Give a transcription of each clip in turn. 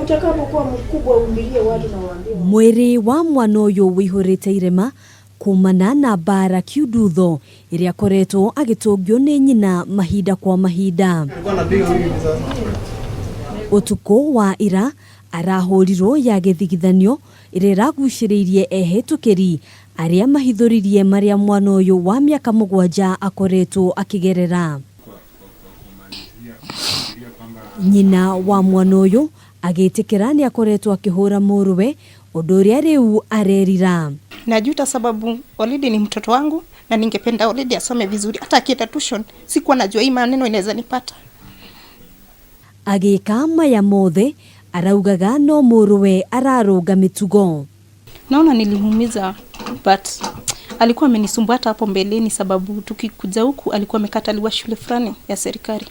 Utakapokuwa mkubwa uhubirie watu na waambie. Mwĩrĩ wa mwana ũyũ wĩihũrĩte irema kumana na mbara kiundutho ĩrĩa akoretwo agĩtũngio nĩ nyina mahinda kwa mahinda. Ũtukũ wa ira arahũrirwo ya gĩthigithanio ĩrĩa ĩragucĩrĩirie ehĩtũkĩri arĩa mahithũririe marĩa mwana ũyũ wa mĩaka 7 akoretwo akĩgerera. Nyina wa mwana ũyũ agĩtĩkĩra nĩ akoretwo akĩhũra mũrũwe, ũndũ ũrĩa rĩu arerira. Najuta sababu Olidi ni mtoto wangu na ningependa Olidi asome vizuri, hata akienda tuition sikuwa najua hii maneno inaweza nipata. Agĩka maya mothe araugaga no mũrũwe ararũnga mĩtugo. Naona nilimuumiza, but alikuwa amenisumbua hata hapo mbeleni, sababu tukikuja huku alikuwa amekataliwa shule fulani ya serikali.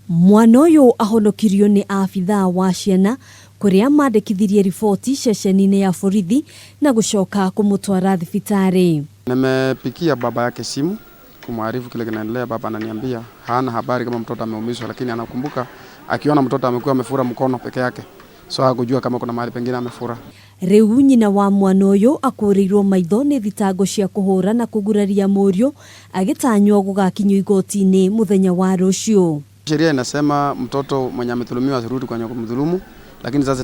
Mwana ũyũ ahonokirio nĩ abithaa wa ciana kũrĩa mandĩkithirie riboti ceceni-inĩ ya borithi na gũcoka kũmũtwara thibitarĩ. Nimepikia baba yake simu kumwarifu kile kinaendelea. Baba ananiambia hana habari kama mtoto ameumizwa, lakini anakumbuka akiona mtoto amekuwa amefura mkono peke yake, so hakujua kama kuna mahali pengine amefura. Rĩu nyina wa mwana ũyũ akũrĩirwo maitho nĩ thitango cia kũhũra na kũguraria mũriũ, agĩtanywo gũgakinyio igoti-inĩ mũthenya wa rũciũ. Sheria inasema mtoto mwenye amedhulumiwa asirudi kwenye kumdhulumu, lakini sasa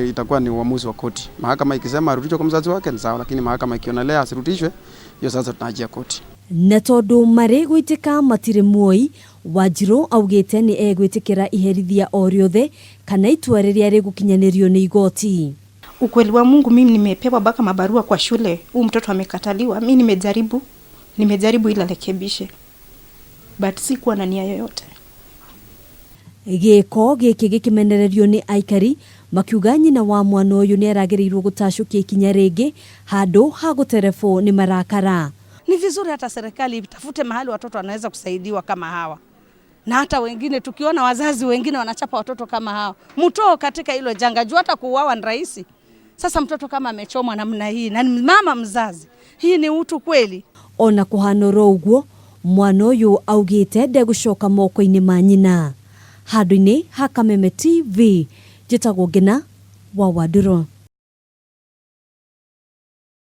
itakuwa ni uamuzi wa koti. Mahakama ikisema arudishwe kwa mzazi wake ni sawa, lakini mahakama ikionelea asirudishwe, hiyo sasa tunaachia koti. Na tondu marĩ gwĩtĩka matirĩ muoi, Wanjirũ augĩte nĩ egwĩtĩkĩra iherithia o rĩothe kana itua rĩrĩa rĩgũkinyanĩrio nĩ igoti. Ukweli wa Mungu, mimi nimepewa mpaka mabarua kwa shule, huu mtoto amekataliwa. Mimi nimejaribu ili arekebishe, but sikuwa na nia yoyote. Gĩko gĩkĩ gĩkĩmenererio nĩ aikari makiuga nyina wa mwana ũyũ nĩ aragĩrĩirwo gũtacũkia ikinya rĩngĩ handũ ha gũterebwo nĩ marakara. Ni vizuri hata serikali itafute mahali watoto wanaweza kusaidiwa kama hawa, na hata wengine tukiona wazazi wengine wanachapa watoto kama hawa, mtoe katika hilo janga, juu hata kuuawa ni rahisi. Sasa mtoto kama amechomwa namna hii na ni mama mzazi, hii ni utu kweli? Ona kuhana oro ũguo, mwana ũyũ augĩte ndegũcoka moko-inĩ ma nyina. Handũ-inĩ ha Kameme TV, njĩtagwo Ngina wa Wandũrũ.